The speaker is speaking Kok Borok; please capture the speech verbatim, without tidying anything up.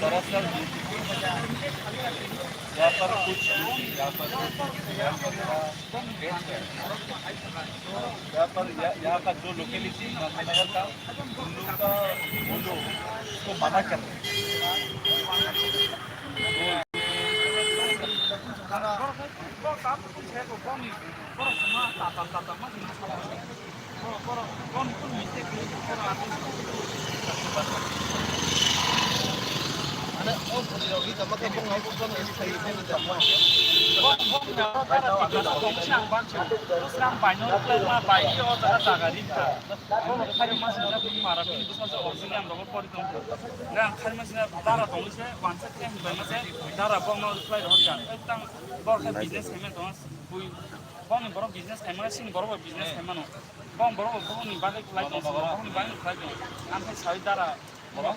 दरअसल यहाँ पर कुछ, यहाँ पर, यहाँ पर, यहाँ पर, यहाँ, यहाँ का जो लोकेलिटी नंदनगर का, उन लोग का, वो लोग उसको मना कर रहे हैं। Dara bokno reply rohor kha. Tang bok khe business khaimani tongo. Bui bokni borok business khaimani, sini borok bo business khaimano. Bok borok bo bokni bagwi khlai tongo, bokni bagwi khlai tongo. Ang khe saui dara borok.